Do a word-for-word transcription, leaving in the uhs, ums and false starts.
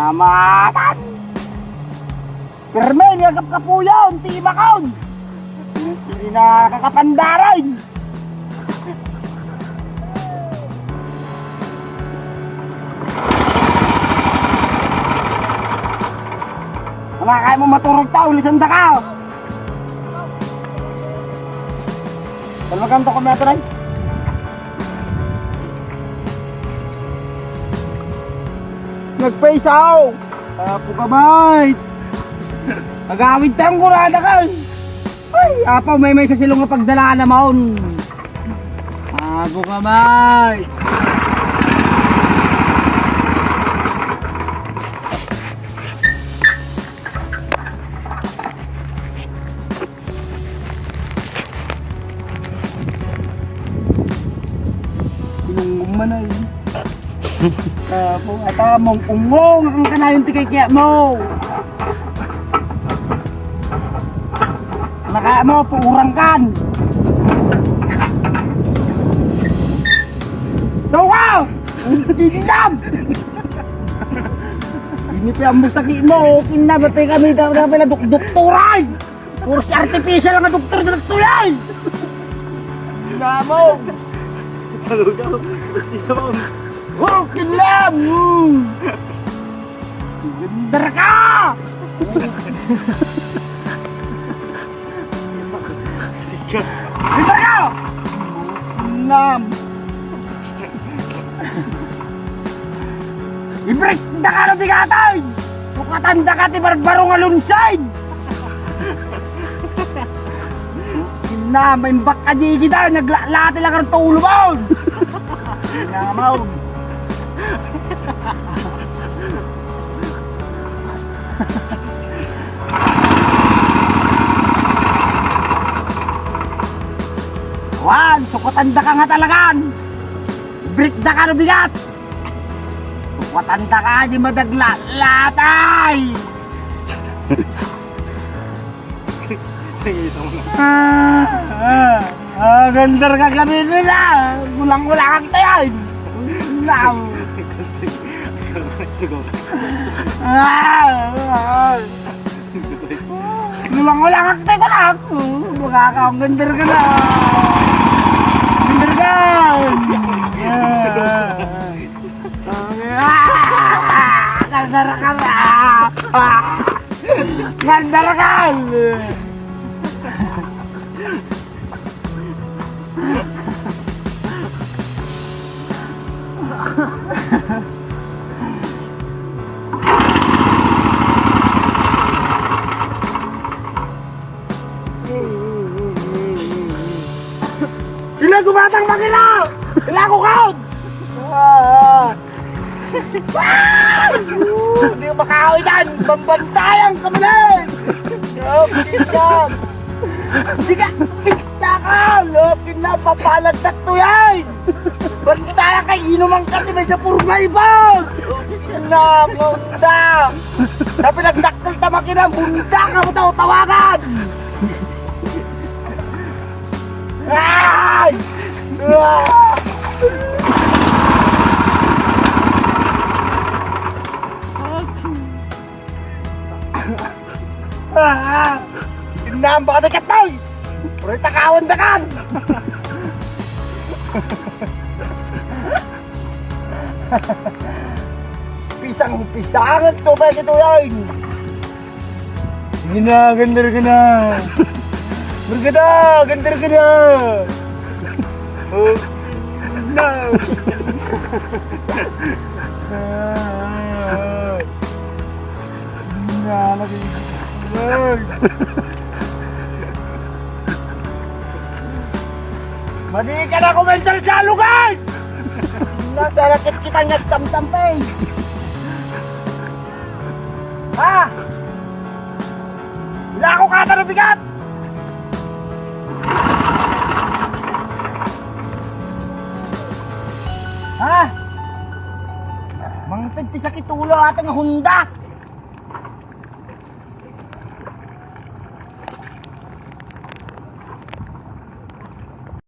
Amatan! Permi nga kapkapuyon ti imakon! Hindi na kakapandarain! Wala kayo mo maturog tao, lisanda ka! Talagang to kami ito, Nay. Nagpaisaw! Apo ka, mate! Agawid tayong kurada ka! Ay, apaw, may may sa silong nga pagdala na maon. Apo ka, mate! Inungom man ay. Apo, ata mong ungong ang kanayon ti kaya mo. Nakaya mo, puurang kan. Sawa! Ang kinam! Ini pa ang musaki mo, kinam, batay kami, dapat na duk-, doktoran! Puro si artificial nga doktor sa nagtuyay! Namog! Talugaw! Sinong? Oh, kinlam! Mm. Gandar ka! Gandar ka! Kinlam! I-break da ka no bigatay! Sukatan da ka ti barbaro nga lunsin! Ina, maimbak ka di kita, naglalati lang ang tulo mo! Ina mo! Wan, sukatan da ka nga talagan! Break da ka no bigat! Sukatan da ka di madagla, latay! Ah, ah, ah, gandar ka kami nila! Gulang-gulang tayo! Gulang! Ah, ah. Gulang-gulang tayo ko lang! Makakaunggandar ka na! Gandar ka! Ah, ah, gandar ka na! Ah, gandar ka! Ila gumatang makina! Ila ko kaon! Ah! Ah! Di ko makaawit yan! Bambantayan ka man eh! Okay yan! Di ka! Pista ka! Okay na! Papalagtat to yan! Bantaya kay inuman ka ti may sa purbaybag! Okay na! Basta! Napinagdakkel ta makina! Bunda ka mo tao tawagan! Ay! Ah! Ah! Tinambak na katay! Puro takawan da kan! Pisang-pisang to ba ito yan? Sige na, gandar ka na. Barkada, gandar ka na. Oh, no. Ah, ah, ah. Sige na, lagi. Ay. Madi ka na kumensar sa lugar! Nasa rakit kita nga tamtampay! Ha? Wala ako kataro bigat! Ha? Mangted ti sakit ulo ato nga Honda!